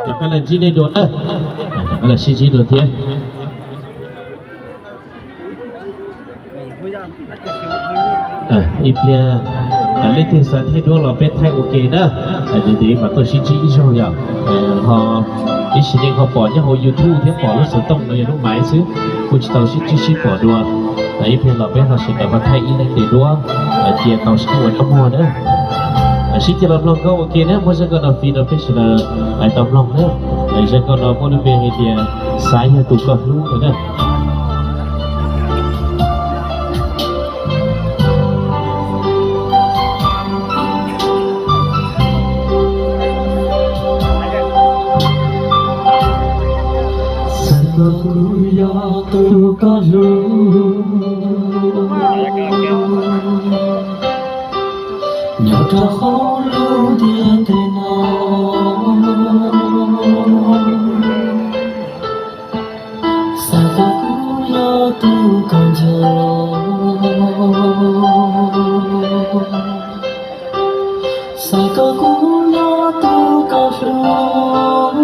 Rov qab los ntsib nej dua na, rov qab los sib ntsib dua thiab. Ib pliag leej twg xav thaij duab los peb thaij ua ke na. Ces mam tuaj sib ntsib ib zaug yom. Ho ib sim neej ho pom nyob hauv YouTube thiab pom lub xov tooj no yog lub maiv xwb, kuj tsis tau sib ntsib sib pom dua. Ib pliag los peb ho sawv daws ho thaij ib leeg tes duab, cia tau sib ua noj muag na. Sib cia los mloog nkauj ua ke na, muaj zaj nkauj no fij rau peb sawv daws tau mloog na. Zaj nkauj no muaj lub npe hais tias xav yog tus koj hlub no na. Xav kom kuv yog tus koj hlub, nyob rau hauv lub ntiaj teb no. Xav kom kuv yog tus koj nco, xav kom kuv yog tus koj hlub,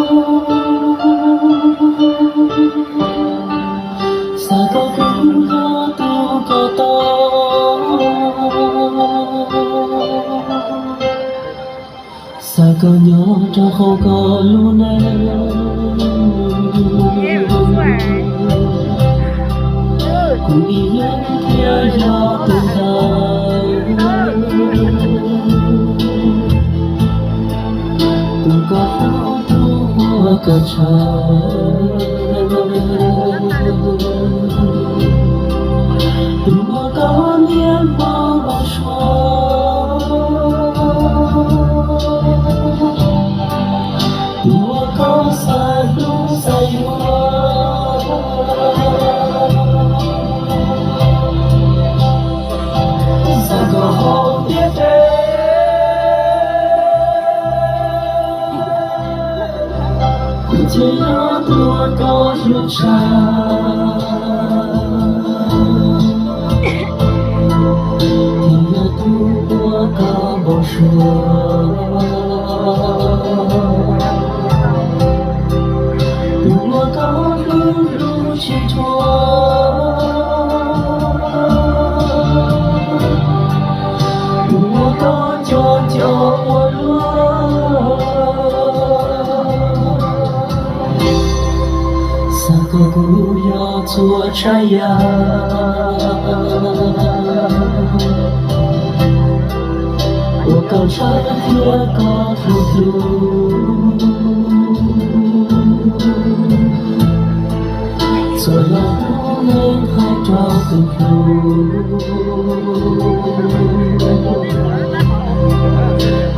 xav kom kuv yog tus koj tos. Xav koj nyob rau hauv koj lub neej, kuv ib leeg thiaj yog tus ntawd. Tus koj hlub, tus uas koj ntshaw, tus uas koj niaj hmo los suav, tus uas koj xav hlub xav yuav. Xav koj hauv ntiaj teb, kuv thiaj yog tus uas koj hlub tshaj, thiaj yog tus uas koj npau suav, tus uas koj hlub hlub tsis dhuav, tus uas koj nco nco ua luaj. Xav kom kuv yog txhua tsav yam uas koj ntshaw thiab koj hlub hlub, txhua yam kuv yeej hais rau tus hlub.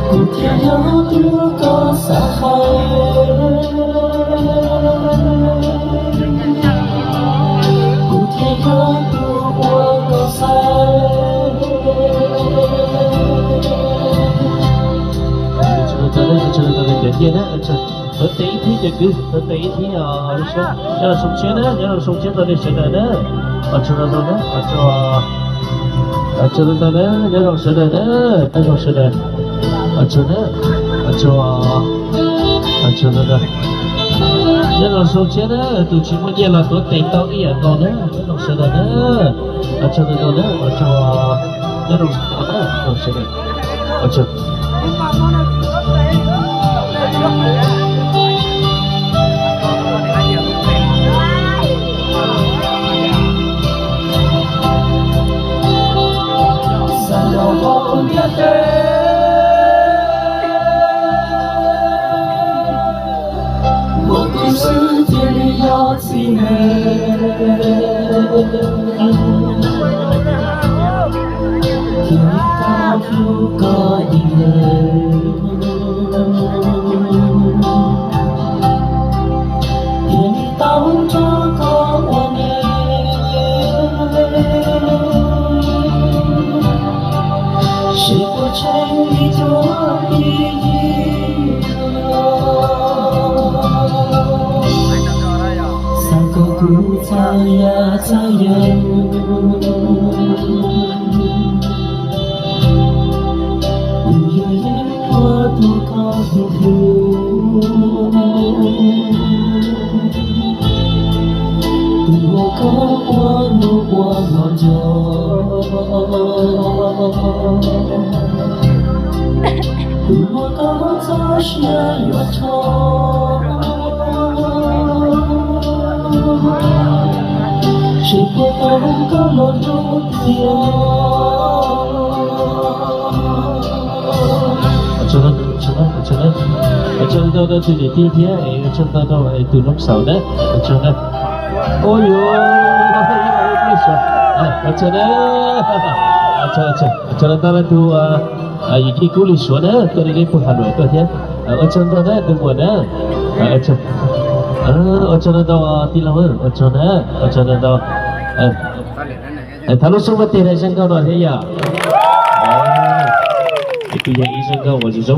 Kuv thiaj yog tus koj xav hais, kuv thiaj yog tus uas koj xav. Tuav tes ib thib cov kwv, tuav tes ib thib, nyob zoo siab na, nyob zoo siab rau nej sawv daws na. Ua tsaug ntau na, ua tsaug ntau na, nyob zoo sawv daws na, nyob zoo sawv daws. Ua tsaug na, ua tsaug, ua tsaug ntau na. Nyob zoo zoo siab na, tus tsis muaj nyiaj los tuav tes tau ib yam nkaus na, nyob zoo sawv daws na. Ua tsaug ntau ntau na, ua tsaug, nyob zoo sawv daws na, zoo sawv daws. Ua tsaug. Xav los hauv ntiaj teb, muaj kuv xwb thiaj li yog txiv neej, thiaj li tau hlub koj ib leeg, thiaj li Tau nrog koj ua neej, seb puas tsheej li cov ib yig. Xav kom kuv txhaj yam txhaj yees, kuv yog yeeb ncuab rau koj tus hlub. Tus uas koj ua luag ua mos nco, tus uas koj txoj sia yuav rho, tsis puas tau koj los rau tiag. Ua tsaug ntau rau tus niam tij thiab ua tsaug ntau rau tus noob xaus na, ua tsaug na. Ua yuav, ua tsaug na, ua tsaug ntau rau tus yawm yij Kub Lis Suav na, tuaj li neb puag Has Luam tuaj thiab. Ua tsaug ntau na tus muam na, ua tsaug ntau tij laug, ua tsaug na, ua tsaug ntau ntau. Thov lub suab npaj teg rau zaj nkauj no thiab yom. Tus yog ib zaj nkauj uas zoo zoo.